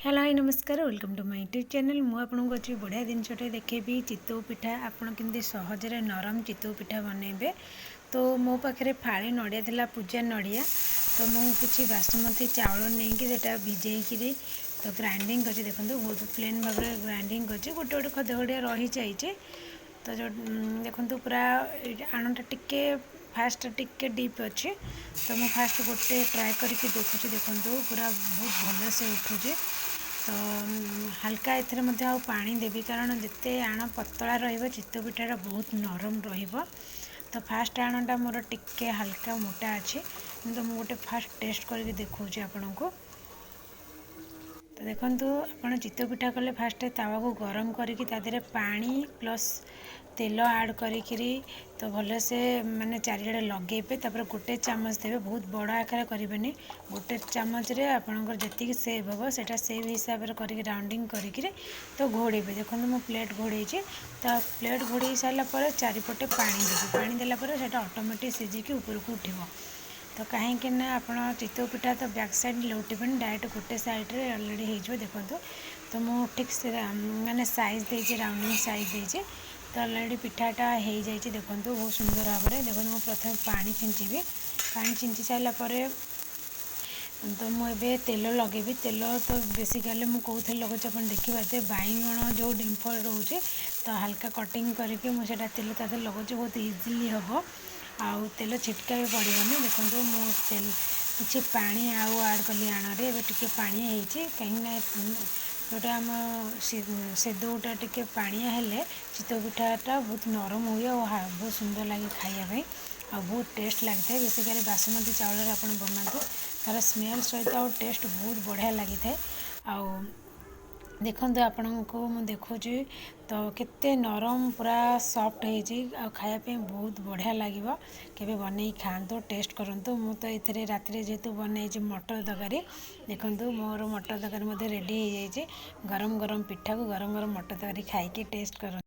Hello high, ନମସ୍କାର, welcome to my YouTube channel। ମୁଁ ଆପଣଙ୍କୁ ଆଜି ବଢ଼ିଆ ଜିନିଷଟେ ଦେଖେଇବି, ଚିତଉ ପିଠା। ଆପଣ କେମିତି ସହଜରେ ନରମ ଚିତଉ ପିଠା ବନେଇବେ। ତ ମୋ ପାଖରେ ଫାଳେ ନଡ଼ିଆ ଥିଲା, ପୂଜା ନଡ଼ିଆ। ତ ମୁଁ କିଛି ବାସୁମତୀ ଚାଉଳ ନେଇକି ସେଇଟା ଭିଜେଇକିରି ତ ଗ୍ରାଇଣ୍ଡିଙ୍ଗ କରିଛି। ଦେଖନ୍ତୁ, ବହୁତ ପ୍ଲେନ୍ ଭାବରେ ଗ୍ରାଇଣ୍ଡିଙ୍ଗ କରିଛି, ଗୋଟେ ଗୋଟେ ଖଦଖଡ଼ିଆ ରହିଯାଇଛି। ତ ଯେଉଁ ଦେଖନ୍ତୁ, ପୁରା ଆଣଟା ଟିକେ ଫାଷ୍ଟ ଟିକେ ଡିପ୍ ଅଛି। ତ ମୁଁ ଫାଷ୍ଟ ଗୋଟେ ଟ୍ରାଏ କରିକି ଦେଖୁଛି। ଦେଖନ୍ତୁ, ପୁରା ବହୁତ ଭଲସେ ଉଠୁଛି। ତ ହାଲକା ଏଥିରେ ମଧ୍ୟ ଆଉ ପାଣି ଦେବି, କାରଣ ଯେତେ ଆଣ ପତଳା ରହିବ, ଚିତଉ ପିଠାଟା ବହୁତ ନରମ ରହିବ। ତ ଫାଷ୍ଟ ଆଣଟା ମୋର ଟିକେ ହାଲକା ମୋଟା ଅଛି, କିନ୍ତୁ ମୁଁ ଗୋଟେ ଫାଷ୍ଟ ଟେଷ୍ଟ କରିକି ଦେଖାଉଛି ଆପଣଙ୍କୁ। ତ ଦେଖନ୍ତୁ, ଆପଣ ଚିତଉ ପିଠା କଲେ ଫାଷ୍ଟ ତାୱାକୁ ଗରମ କରିକି ତା ଦେହରେ ପାଣି ପ୍ଲସ୍ ତେଲ ଆଡ଼୍ କରିକିରି ତ ଭଲସେ ମାନେ ଚାରିଆଡ଼େ ଲଗେଇବେ। ତାପରେ ଗୋଟେ ଚାମଚ ଦେବେ, ବହୁତ ବଡ଼ ଆକାରରେ କରିବେନି। ଗୋଟେ ଚାମଚରେ ଆପଣଙ୍କର ଯେତିକି ସେପ୍ ହେବ, ସେଇଟା ସେପ୍ ହିସାବରେ କରିକି ରାଉଣ୍ଡିଂ କରିକିରି ତ ଘୋଡ଼େଇବେ। ଦେଖନ୍ତୁ, ମୁଁ ପ୍ଲେଟ୍ ଘୋଡ଼େଇଛି। ତ ପ୍ଲେଟ୍ ଘୋଡ଼େଇ ସାରିଲା ପରେ ଚାରିପଟେ ପାଣି ଦେବେ। ପାଣି ଦେଲା ପରେ ସେଇଟା ଅଟୋମେଟିକ୍ ସିଝିକି ଉପରକୁ ଉଠିବ। ତ କାହିଁକି ନା ଆପଣ ଚିତଉ ପିଠା ତ ବ୍ୟାକ୍ ସାଇଡ଼୍ ଲେଉଟିବେନି, ଡାଇରେକ୍ଟ ଗୋଟେ ସାଇଡ଼୍ରେ ଅଲରେଡ଼ି ହେଇଯିବ। ଦେଖନ୍ତୁ, ତ ମୁଁ ଠିକ୍ ସେ ମାନେ ସାଇଜ୍ ଦେଇଛି, ରାଉଣ୍ଡିଂ ସାଇଜ୍ ଦେଇଛି। ତ ଅଲରେଡ଼ି ପିଠାଟା ହେଇଯାଇଛି। ଦେଖନ୍ତୁ, ବହୁତ ସୁନ୍ଦର ଭାବରେ। ଦେଖନ୍ତୁ, ମୁଁ ପ୍ରଥମେ ପାଣି ଛିଞ୍ଚିବି। ପାଣି ଛିଞ୍ଚି ସାରିଲା ପରେ ତ ମୁଁ ଏବେ ତେଲ ଲଗେଇବି। ତେଲ ତ ବେସିକାଲି ମୁଁ କେଉଁଥିରେ ଲଗାଉଛି, ଆପଣ ଦେଖିପାରୁଥିବେ। ବାଇଗଣ ଯେଉଁ ଡିମ୍ଫ ରହୁଛି, ତ ହାଲକା କଟିଂ କରିକି ମୁଁ ସେଇଟା ତେଲ ତା ଦେହରେ ଲଗାଉଛି। ବହୁତ ଇଜିଲି ହେବ ଆଉ ତେଲ ଛିଟକା ବି ପଡ଼ିବନି। ଦେଖନ୍ତୁ, ମୁଁ ତେଲ କିଛି ପାଣି ଆଉ ଆଡ଼୍ କଲି ଆଣରେ। ଏବେ ଟିକେ ପାଣିଆ ହେଇଛି, କାହିଁକିନା ଯେଉଁଟା ଆମ ସେଦଉଟା ଟିକେ ପାଣିଆ ହେଲେ ଚିତଉ ପିଠାଟା ବହୁତ ନରମ ହୁଏ ଆଉ ବହୁତ ସୁନ୍ଦର ଲାଗେ ଖାଇବା ପାଇଁ ଆଉ ବହୁତ ଟେଷ୍ଟ ଲାଗିଥାଏ। ବେସିକାଲି ବାସୁମତୀ ଚାଉଳରେ ଆପଣ ବନାନ୍ତୁ, ତା'ର ସ୍ମେଲ୍ ସହିତ ଆଉ ଟେଷ୍ଟ ବହୁତ ବଢ଼ିଆ ଲାଗିଥାଏ। ଆଉ ଦେଖନ୍ତୁ, ଆପଣଙ୍କୁ ମୁଁ ଦେଖାଉଛି ତ କେତେ ନରମ, ପୁରା ସଫ୍ଟ ହେଇଛି ଆଉ ଖାଇବା ପାଇଁ ବହୁତ ବଢ଼ିଆ ଲାଗିବ। କେବେ ବନେଇକି ଖାଆନ୍ତୁ, ଟେଷ୍ଟ କରନ୍ତୁ। ମୁଁ ତ ଏଥିରେ ରାତିରେ ଯେହେତୁ ବନେଇଛି ମଟର ତରକାରୀ। ଦେଖନ୍ତୁ, ମୋର ମଟର ତରକାରୀ ମଧ୍ୟ ରେଡ଼ି ହେଇଯାଇଛି। ଗରମ ଗରମ ପିଠାକୁ ଗରମ ଗରମ ମଟର ତରକାରୀ ଖାଇକି ଟେଷ୍ଟ କରନ୍ତୁ।